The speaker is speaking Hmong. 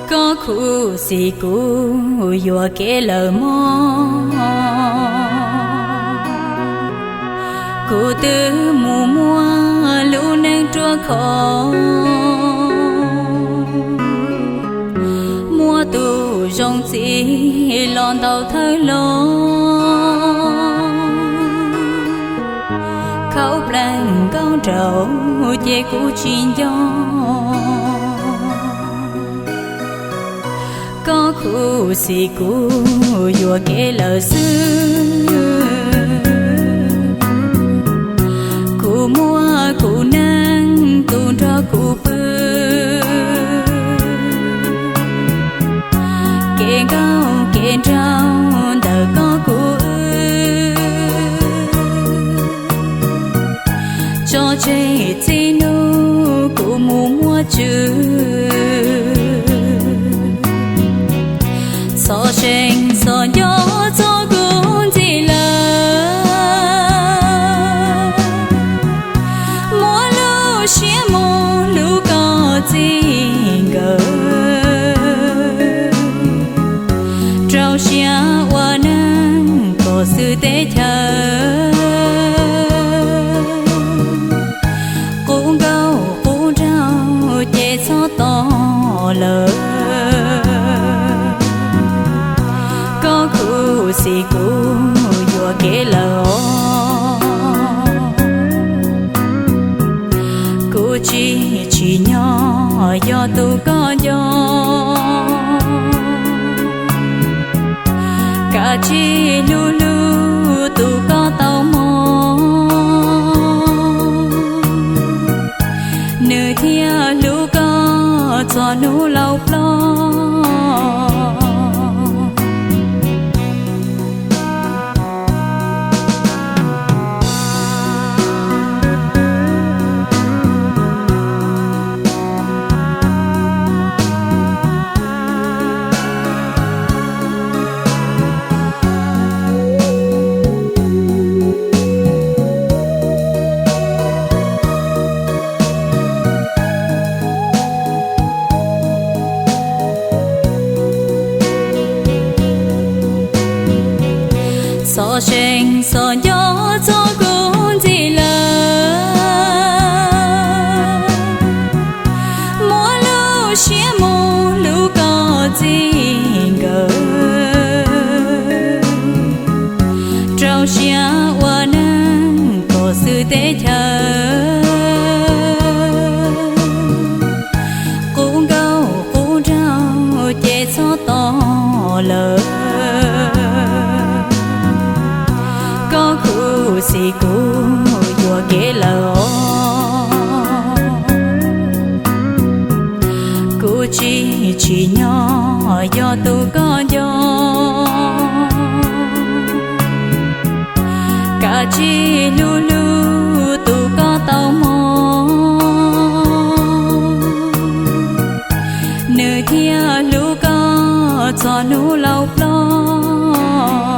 Koj khuv xim kuv yuam kev lawm mog, kuv twb mus muaj lub neej ruaj khov, muaj tus zoo txiv los ntaus thawj los, khaub plees nkauj nraug ces kuv tsis nco. Koj khuv xim kuv yuam kev lawm xwb, kuv muaj kuv neej tus nrog kuv pw, kev nkauj kev nraug ntawm koj kuv wb, tso tseg txij hnub kuv mus muaj tswv, txhob zeem txhob nco txog kuv ntxiv lawm, muab lub siab mus hlub koj txij nkawm, rau siab ua neej kom xwm teb chaws, qub nkauj qub nraug ces txhob tos lawm. Koj khuv xim kuv yuam kev lawm os, kuv tsis tsim nyog yog tus koj nco, kav tsij hlub hlub tus koj tau mog, nws thiaj hlub koj txog hnub laus ploj. Txhob zeem txhob nco txog kuv ntxiv lawm, muab lub siab mus hlub koj txij nkawm, rau siab ua neej kom xwm teb chaws, qub nkauj qub nraug ces txhob tos lawm. Koj khuv xim kuv yuam kev lawm os, kuv tsis tsim nyog yog tus koj nco, kav tsij hlub hlub tus koj tau mog, nws thiaj hlub koj txog hnub laus ploj.